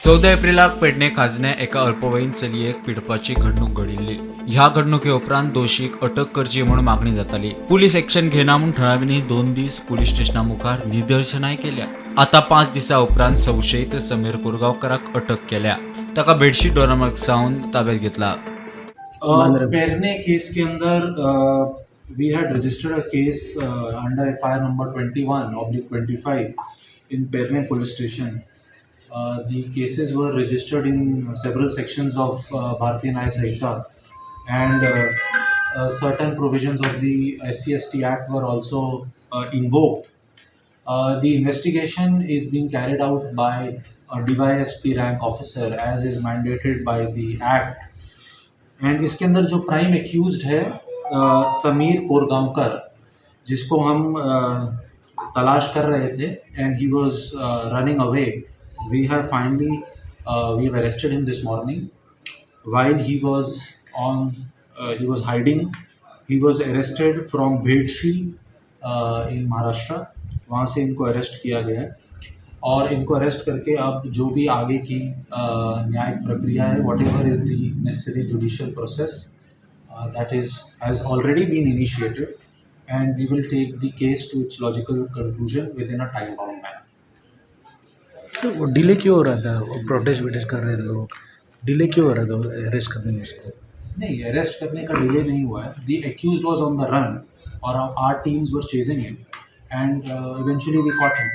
14 एप्रिलाक पेडणे खाजने एका अल्पवयीन चलयेक पिडपाची घडणूक घडिल्ली. ह्या घडणुके उपरांत दोशीक अटक करची म्हूण मागणी जाताली. पुलीस एक्शन घेना म्हूण थळाव्यांनी 2 दीस पुलीस स्टेशना मुखार निदर्शनाय केल्या. आता 5 दिसां उपरांत संशयित समीर कोरगांवकाराक अटक केल्या. ताका भेडशी डोरामार्ग सावन ताब्यात घेतला. पेरने केस के अंदर we had registered a case under FIR number 21/25 in Pernem police station. The cases were registered in several sections of Bharatiya Nyaya Sanhita and certain provisions of the SC/ST Act were also invoked. The investigation is being carried out by a DYSP rank officer, as is mandated by the Act. And इसके अंदर जो prime accused है, समीर कोरगांवकर, जिसको हम तलाश कर रहे थे and he was running away, we have finally we have arrested him this morning while he was hiding. He was arrested from Bhedshi in Maharashtra. वहाँ से इनको अरेस्ट किया गया है और इनको अरेस्ट करके अब जो भी आगे की न्यायिक प्रक्रिया है, whatever is the necessary judicial process, that is has already been initiated and we will take the case to its logical conclusion within a time bound manner. तो वो डिले क्यों हो रहा था? वो प्रोटेस्ट वोटेस्ट कर रहे लोग, डिले क्यों हो रहा था अरेस्ट करने में उसको? नहीं, अरेस्ट करने का डिले नहीं हुआ है. The accused was on the run Aur our teams were chasing him and eventually we caught him.